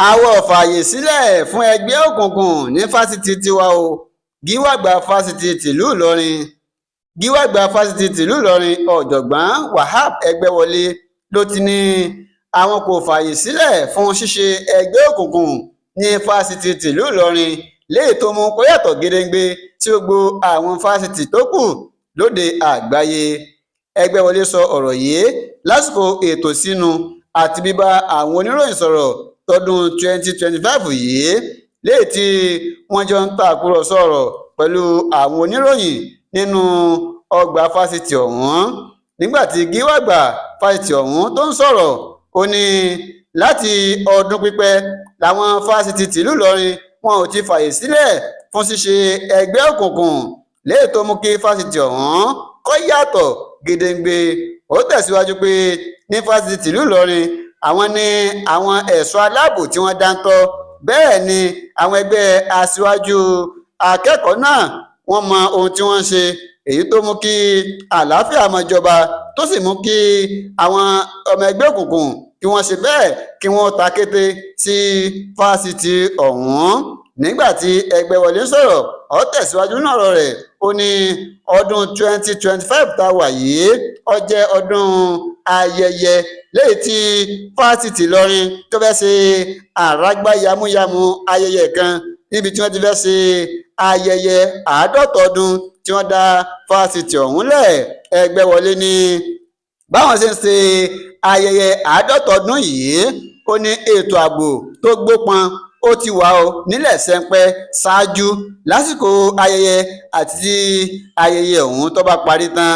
Àwa ò fààyè sílẹ̀ fún ẹgbẹ́ òkùnkùn ní fásitì tiwa o, Gíwá àgbà Fásitì tìlú Ìlọrin. Gíwá àgbà Fásitì tìlú Ìlọrin, Ọ̀jọ̀gbọ́n Wahab Ẹgbẹ́wọlé, ló ti ní àwọn kò fààyè sílẹ̀ fún ṣíṣe ẹgbẹ́ òkùnkùn ní fásitì tìlú Ìlọrin, léyìí tó mú kó yàtọ̀ gedegbe sí gbogbo àwọn fásitì tó kù lóde àgbáyé. Ẹgbẹ́wọlé sọ ọ̀rọ̀ yìí lásìkò ètò ìsínú àti bíbá àwọn oníròyìn sọ̀rọ̀ tọdún 2025 yìí, léyìí tí wọ́n jọ ń tàkúrọ̀sọ ọ̀rọ̀ pẹ̀lú àwọn oníròyìn nínú ọgbà fásitì ọ̀hún. Nígbà tí gíwá àgbà fásitì ọ̀hún tó ń sọ̀rọ̀, ó ní láti ọdún pípẹ́ làwọn fásitì tìlú Ìlọrin wọn ò ti fààyè sílẹ̀ fún ṣíṣe ẹgbẹ́ òkùnkùn, léyìí tó mú kí fásitì ọ̀hún kó yàtọ̀ gedegbe. Ó tẹ̀síwájú pé ní fásitì tìlú Ìlọrin, àwọn ní àwọn ẹ̀ṣọ́ aláàbò tí wọ́n dáńtọ́, bẹ́ẹ̀ ni àwọn ẹgbẹ́ aṣíwájú akẹ́kọ̀ọ́ náà wọ́n mọ ohun tí wọ́n ń ṣe, èyí tó mú kí àlàáfíà máa jọba, tó sì mú kí àwọn ọmọ ẹgbẹ́ òkùnkùn kí wọ́n ṣe bẹ́ẹ̀ kí wọ́n ta kété sí fásitì ọ̀hún. Nígbà tí Ẹgbẹ́wọlé ń sọ̀rọ̀, ó tẹ̀síwájú nínú ọ̀rọ̀ rẹ̀, ó ní ọdún 2025 tá a wà yìí, ó jẹ́ ọdún ayẹyẹ léyìí tí fásitì Ìlọrin tó fẹ́ ṣe àràgbá yamuyamu ayẹyẹ kan níbi tí wọ́n ti fẹ́ ṣe ayẹyẹ 50 ọdún tí wọ́n dá fásitì ọ̀hún lẹ̀. Ẹgbẹ́wọlé ní báwọn ṣe ń ṣe ayẹyẹ 50 ọdún yìí, ó ní ètò ààbò tó gbópọn ó ti wà ó nílẹ̀ sẹ́ńpẹ́ ṣáájú, lásìkò ayẹyẹ àti tí ayẹyẹ ọ̀hún tó bá parí tán.